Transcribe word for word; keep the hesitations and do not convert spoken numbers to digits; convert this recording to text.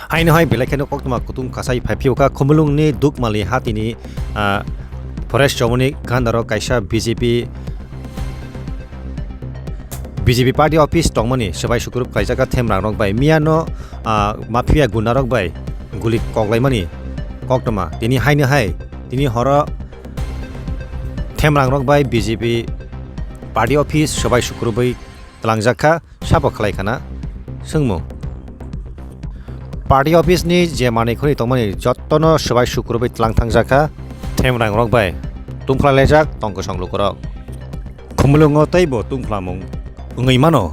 Haino hai belai kheno koktwma kutung kasai phai phiyokha Khumulwngni Dukmali hatini, ah, forest chomoni gandaro kaisa B J P, B J P party office tongmani swbai sukurub khlaijakha themrangrok bai. Miyano, ah, mafia gundarok bai guli koklaimani koktwma. Tini haino hai, tini horo themrangrok bai B J P party office swbai sukurubwi twlangjakha, sabo khlai khana swngmung. Party office ni je manwi khwnwi tongmani jottono swbai sukurubwi twlang thangjakha, themrangrok bai tungphlai laijak tong kwsong lukurok. Khumulwngo teibo tungphlamung wngwi mano.